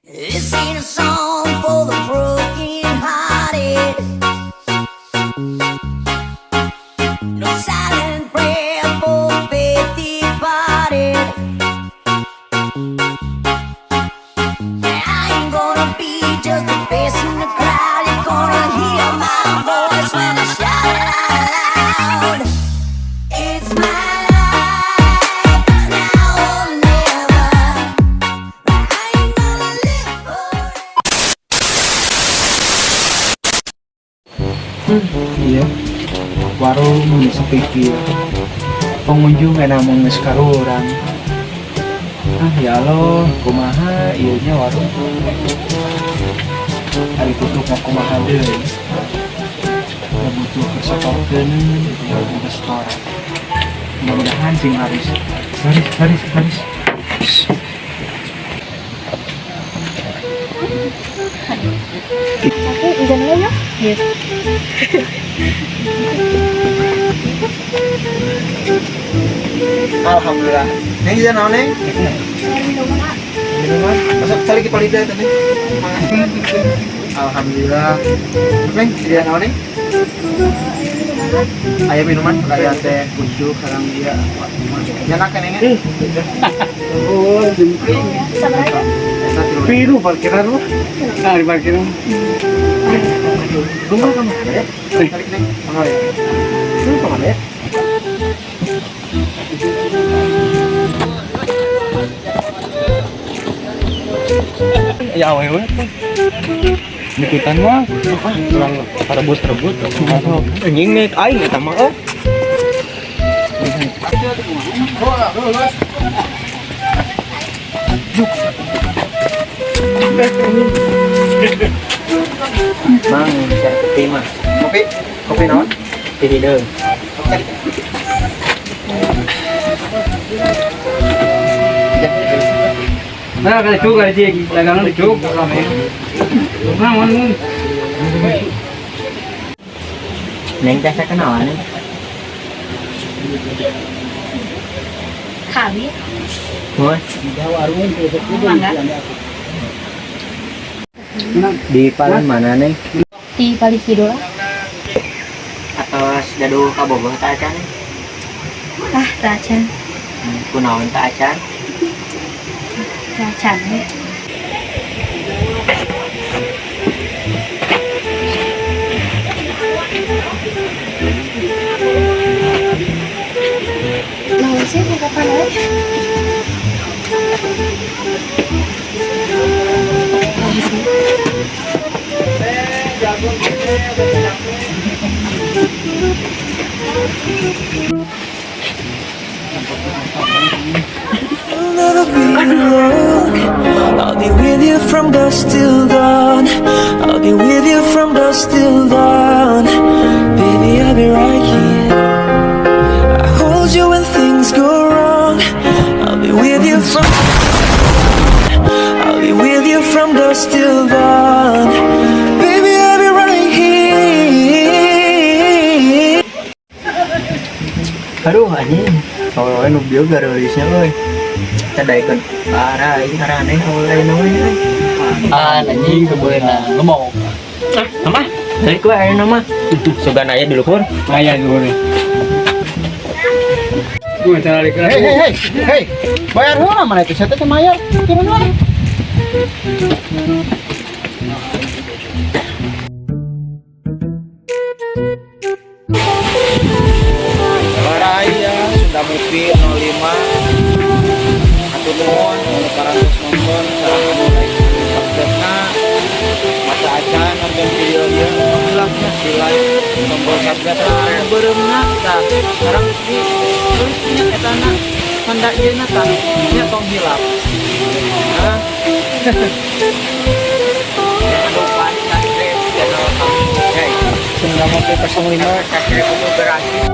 This ain't a song for the broken hearted. No silent prayer for faith departed. I ain't gonna be just a face in the crowd. You're gonna hear my voice when I shout it out loud. It's my life, it's now or never. I ain't gonna live forever. Iya, warung nu sepi kieu, pengunjung enak mun geus karurang. Ah, ya Allah, kumaha ieu nya warung? Ari tutup mah kumaha deui? Da butuh kersetorkeun tinggal buka setoran. Mudah-mudahan sing laris, laris, laris, laris. Aku izin dulu ya. Yes. Alhamdulillah. Neng izin naon, Neng? Minuman. Minuman. Masuk cari ke palida tadi. Alhamdulillah. Neng, izin naon, Neng? Aya minuman, aya teh kuncu sareng dia. Nyanak kan, Neng? Oh, jempling. Sabar aja. Eta tilu. Piru parkiran lu. Nah, di parkiran. Tunggu kamu. Ya, tarik, Neng. Mangga ya. Lu kemana ya? Ya awewe tuh. Nikutan mah kurang rebut-rebut. Anjing nek aing eta mah euy. Mang, share kopi mah. Kopi, kopi naon? Di hideung. Nah, kali cuk kali cik, dagangan cuk rame. Nah, mun. Neng teh saya kenalan nih. Kami. Mun, Mangga. Di paling mana, Neng? Di Bali Kidul lah. Atos gaduh kabogoh teh acan, Neng? Ah, teu acan. Kunaon teh acan? Teu acan we. Naon sih kapan euy? You'll never be alone. I'll be with you from dusk till dawn. I'll be with you from dusk till dawn. Baby, I'll be right here. I hold you when things go wrong. I'll be with you from. I'll be with you from dusk till dawn. Baby, I'll be right here. Aduh anjing. Awewe nu bieu gareulisnya euy. Teh daekeun parah aing araneh awewe ayeuna mah euy. Ah, anjing kebeuna ngomong. Ah, mah. Balik we ayeuna mah. Sugan aya di luhur. Aya di luhur. Gue cari ke. Hei, hei, hei, hei. Bayar heula mana itu? Saya teh bayar. Turun heula. Baraya Sunda Movie 05. Hatur nuhun anu parantos nonton sareng anu like anu subscribe-na. Mata acan nonton video ieu tong hilap nya di like tombol subscribe na beureumna tah sareng di tulis nya etana tanda ieu na tah nya tong hilap. Nah. Jangan lupa subscribe channel kami. Hey, Sunda Movie 05. Subscribe untuk gratis.